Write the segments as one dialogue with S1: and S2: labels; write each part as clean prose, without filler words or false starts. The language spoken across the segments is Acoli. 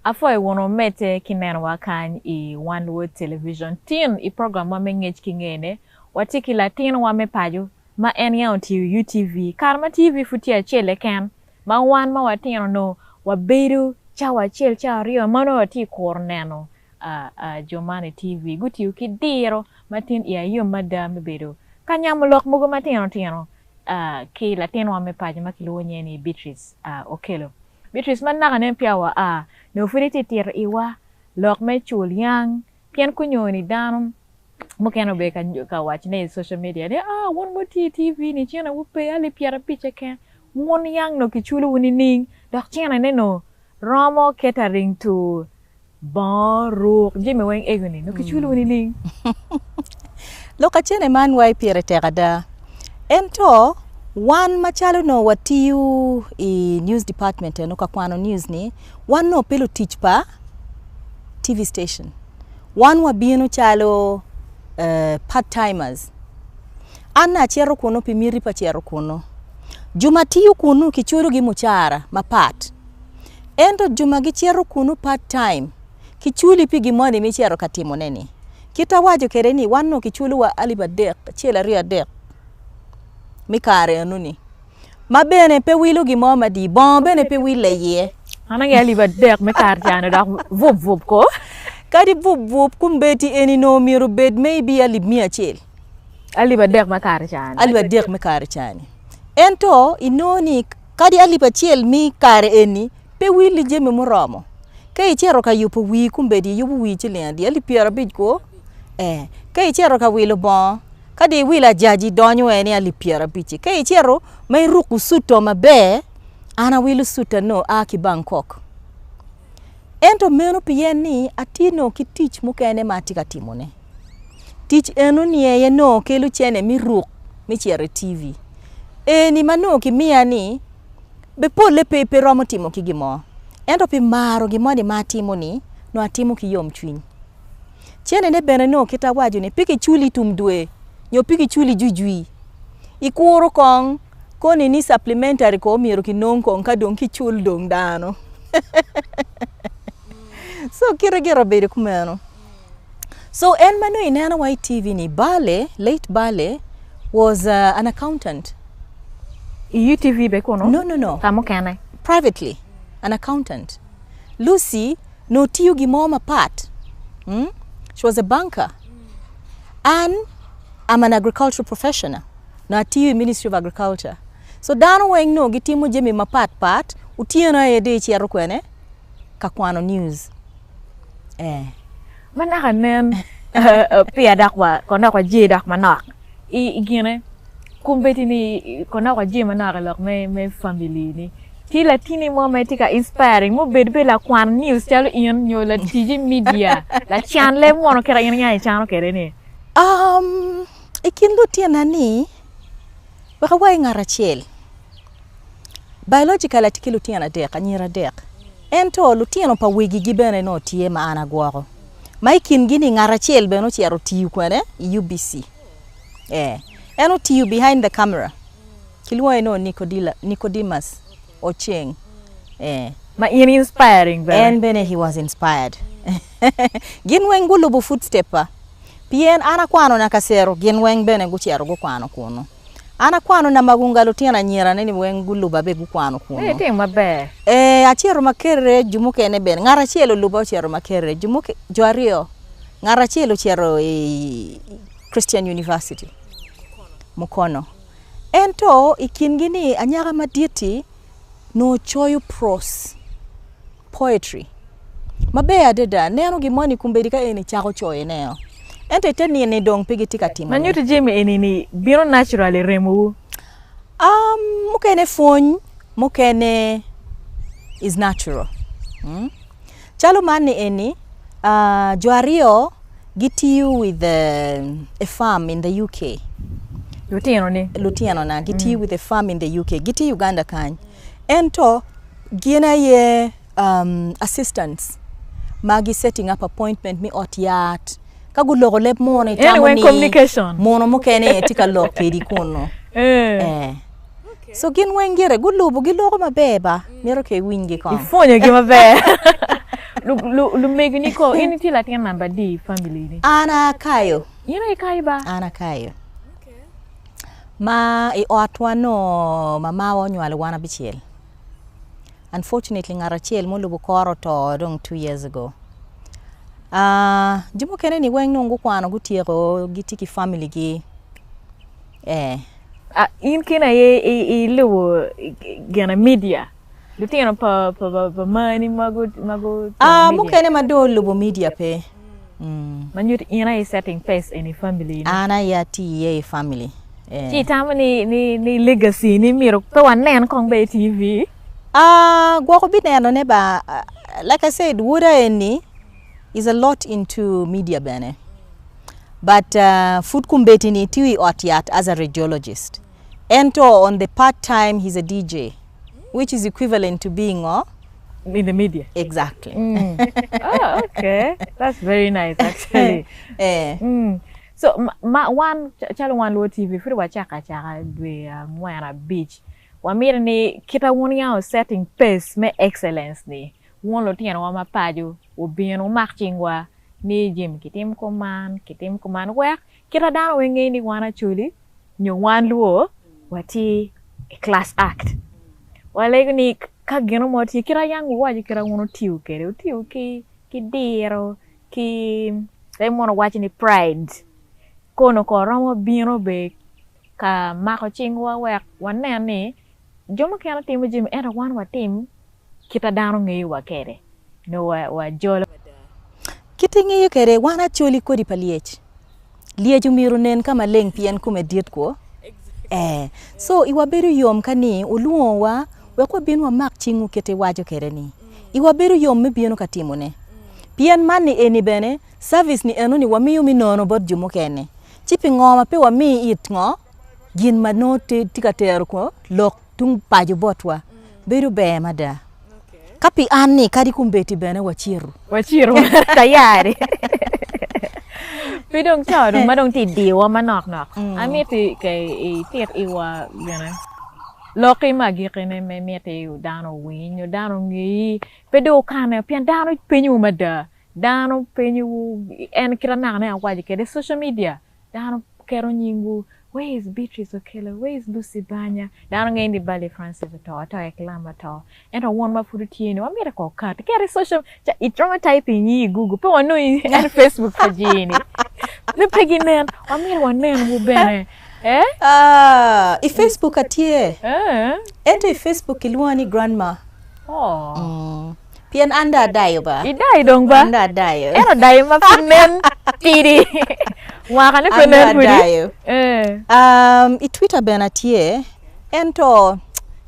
S1: Apwoyo wun wumedde ki nenowa kany i One Luo Television. Tin i programwa me Ngec ki Ngene, watye ki latinwa me paco ma en yam otiyo i UTV. Kare ma TV pud tye acel keken, ma wan ma watino nongo wabedo cawa acel cawa aryo ma nongo watye ka kuro neno jo man i TV. Gutiyo ki diro ma tin iya yom mada me bedo ka nyamo lok mogo matino tino ki latinwa me paco ma kilwongo nyinge ni Beatrice Okello. Beatrice ma naka nen peya wa a, nongo pud itye tito iwa lok me cul yang pien kunyo ni dano mukene obedo ka waco ne i social media ni ah wun ma wutye i TV ni cene wu pe alip pyerabic keken wun yang nongo kiculo wu nining dok cene ne nongo romo catering to bongo ruk jami weng ego ni nongo kiculo wu nining?
S2: Lok acene man wai pire tek ada ento wan macalo nongo watiyo i news department eno ka kwano news ni wan nongo pe lutic pa TV station wan wabino calo part timers an nongo acito kunu pi miti pa cito kunu jo ma tiyo kunu kiculogi mucara mapat ento jo ma gicito kunu part time kiculi pi gin moni ma icito ka timone-ni. Kit awaco kwede ni wan onongo kiculowa alip adek acel aryo adek me kare enoni ma bene pe wilo gin mo madit bongo bene pe wille iye.
S1: Mano aye alip adek me kare ca-ni dok bup bup ko.
S2: Kadi bup bup kombeddi eni onongo myero obed maybe alip miya acel.
S1: Alip adek me kare ca-ni.
S2: Alip adek me kare ca-ni. Ento inongo ni kadi alip acel me kare eni Pe willi jami muromo. Ka icito ka yubo wii kombeddi iyubo wii ciling adi? Alip pyerabic kwo? Ee. Ka icito ka wilo bongo, ka dong iwilo ajaji donyo en ni alip pyerabic-ci. Ka icito ma iruko cuto maber, an awilo cuta nongo a ki Bangkok. Ento meno pien ni atye nongo ki tic mukene ma atye ka timone. Tic enoni aye nongo kelo cene me ruk me cito i TV. Eni ma nongo kimiya ni Be polle pe pe romo timo ki gin mo, ento pi maro gin moni ma atimo ni, nongo atimo ki yomcwiny. Cenene bene nongo kit awaco ni pe kiculi tum dwe nyo pe kiculi jwijwi. Ikuro kong koni ni supplementary ko myero kinong kong ka dong kicul dong dano. So kite gire obedo kumeno. So en ma nongo ineno wa i TV ni Bale, late Bale was an accountant.
S1: I UTV be kunu?
S2: No, no, no.
S1: Ka mukene?
S2: Privately, an accountant. Lucy nongo tiyo gin mo mapat. Mm? She was a banker. An, I'm an agricultural professional. Nongo atiyo i Ministry of Agriculture. So dano weng nongo gitimo jami mapat pat, otyeno aye dong icito kwene ka kwano news. Eh.
S1: Ma naka nen peya dok wa kono dok wajer dok manok i gine kombeddi ni kono dok wajer manok i lok me me family ni tye latini mo ma tye ka inspiring ma obedo bene lakwan news calo in nyo latic i media lacan leb mono kit ma in niang icano kwede ni.
S2: Um, i kin lutina ni wek awaci ngat acel. Biologically atye ki lutino adek, anyira adek, ento lutino pa wegigi bene nongo tye ma an agwoko ma i kingi-ni ngat acel bene ocito otiyo kwene i UBC ee en otiyo behind the camera kilwonge nongo Nicodemus Oceng ee.
S1: Ma in inspiring bene.
S2: En bene he was inspired gin weng gulubo footstep pa pien an akwano Nakasero gin weng bene gucito gukwano kunu. An akwano Namagunga lutino anyirane ni weng guluba be gukwano kunu.
S1: Ee, itimo maber.
S2: Ee, acito Makerere, jo mukene bene. Ngat acel oluba ocito Makerere, jo mukene, jo aryo. Ngat acel ocito i Christian University, Mukono. Ento i kingi ni anyaka madit-ti nongo coyo prose. poetry maber adada neno gin moni kombeddi ka en icako coyoneo ento ite nino-ni dong pe gitye ka timone.
S1: Ma nyuto jami eni-ni bino naturally i remowu?
S2: Um, mukene pwony, mukene is natural. Mm. Calo man ni eni, uh, jo aryo gitiyo with a farm in the UK.
S1: Lutinoni?
S2: Lutinona gitiyo mm. with a farm in the UK. Gitye Uganda kany. Ento gin aye assistants ma gi setting up appointment me ot yat ka guloko leb muno itamo ni muno mukene aye tye ka lok kwedi kunu ee so gin weng gire gulubo giloko maber ba myero ke iwinygi kong.
S1: Ipwonyogi maber. Lumego ni ko in itye latin namba adi i family ni?
S2: An akayo.
S1: In aye ikayo ba?
S2: An akayo. Ma i otwa nongo mamawa onywalo wan abicel. Unfortunately ngat acel ma olubo kore oto dong two years ago. Jo mukene ni weng dong gukwano gutyeko gitye ki family gi ee.
S1: In kene aye ilubo gine media lutino pa mani ma gutimo media?
S2: Mukene ma dong olubo media pe.
S1: Ma nyuto in aye i setting pace eni i family ni?
S2: An aye atye iye i family.
S1: Ci itamo ni legacy ni myero pe wanen kong bene i TV?
S2: Gwok obinenone ba, like I said woda eni is a lot into media bene but pud kombeddi ni tiyo i ot yat as a radiologist ento on the part time he's a DJ which is equivalent to being ngo?
S1: In the media.
S2: Exactly.
S1: Oh, okay. That's very nice actually.
S2: Eh.
S1: So ma wan calo wan Luo TV pud wacako acaka dwe angwen abic wamito ni kita wun yam setting pace me excellence ni wun lutinowa ma paco wubin wumak cingwa ni jami kitim kuman kitim kuman wek kita dano weng ngeyo ni wan Acholi nyo wan Luo watye i class act walego ni ka gino mo tye kita yang wuwaco kita wun wutiyo kwede wutiyo ki diro ki en mono waco ni pride kono ko romo bino be ka mako cingwa wek wanen ni jo mukene timo jami ento wan watim kita dano ngeyo wa kede nyo wajolo.
S2: Kit ingeyo kede wan acholi kodi pa lyec, lyec omyero onen ka maleng pien kome dit kwo ee so iwa bedo yom ka ni olwongo wa wek wabin wamak cingwu kit iwaco kede ni iwa bedo yom me bino ka timo ne pien man ni eni bene service ni eno ni wamiyo me nono bot jo mukene ci pi ngo ma pe wami it ngo gin ma nongo tye ka tero ko lok tung paco botwa bedo ber mada ka pi an ni kadi kombeddi bene wacitu.
S1: Wacitu tayari. Pi dong cawa dong ma dong tye i diwa manok nok amiti ke itit iwa gine lokki me agikine me miti dano owiny nyo dano ongeyi pe dong okane pien dano penyowu mada dano penyowu en kit ma naka ne awaco kwede social media Dano keto nyingwu, Where is Beatrice Okello? Where is Lucy Banya? Dano ngeyo ni Bally Francis oto, ato Kilam oto. Ento wun ma pud wutye ni wamito ko kat. Ket i social, iromo type i nyingi i Google, pe wanongi en Facebook pa jii-ni. Ni pe ginen, wamito wanen wu bene. Eh?
S2: Ah, i Facebook atye.
S1: Eh.
S2: Ento i Facebook kilwonga ni grandma.
S1: Oh.
S2: Pien an dong adayo ba.
S1: Idayo dong ba?
S2: An dong adayo.
S1: Ento dayo ma pud nen tidi. Mwakane pe nen pudi.
S2: An dong adayo.
S1: Eh.
S2: Um, i Twitter bene atye. Ento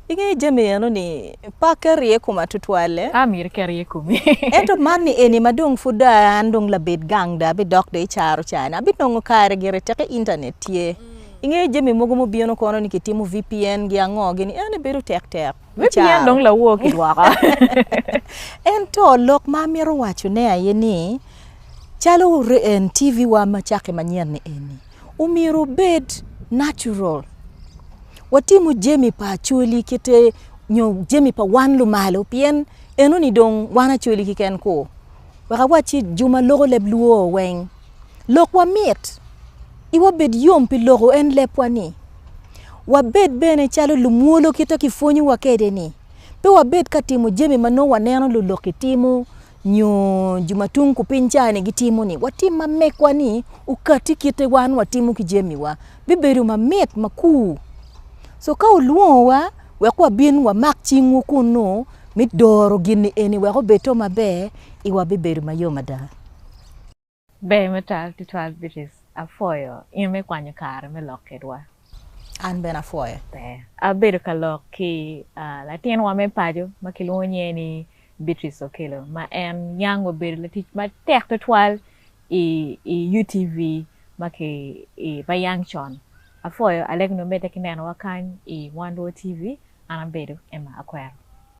S2: ingeyo jami eno ni pe aketo iye koma tutwal.
S1: A myero iket iye komi.
S2: Ento man ni eni ma dong pud an dong labed gang dong abidok dong i caro cani abinongo kare gire teke internet tye. Ingeyo jami mogo mubino kono ni kitimo VPN gi ango gini eno bedo tek tek.
S1: VPN dong lawor kidwoko.
S2: Ento lok ma amito wacone aye ni calo TV wa ma cakke manyen ni eni omyero obed natural. Watimo jami pa Acholi kite nyo jami pa wan lumalo pien enoni dong wan Acholi keken ku. Wek awacci jo ma loko leb luo weng lokwa mit iwa bed yom pi loko en lebwa ni. Wabed bene calo lumwolo kit ma kipwonyowa kwede-ni. Pe wabed ka timo jami ma nongo waneno lulok-ki timo nyo jo ma tung kupiny ca-ni gitimo-ni. Watim ma megwa-ni okatti kite wan watimo ki jamiwa. Bibedo mamit makur. Co ka wulwongowa wek wabin wamak cingwu kunnu me doro gin-ni eni wek obed to maber, iwa bibedo mayom ada.
S1: Ber matal tutwal Beatrice, apwoyo in me kwanyo kare me lok kedwa.
S2: An bene apwoyo.
S1: Ber. Abedo ka lok ki latinwa me paco ma kilwongo nyinge ni Beatrice Okello ma en yang obedo latic matek tutwal i UTV ma ki ma yang con. Apwoyo Alec nongo medde ki nenowa kany i Wan Luo TV. An abedo Emma Akwero.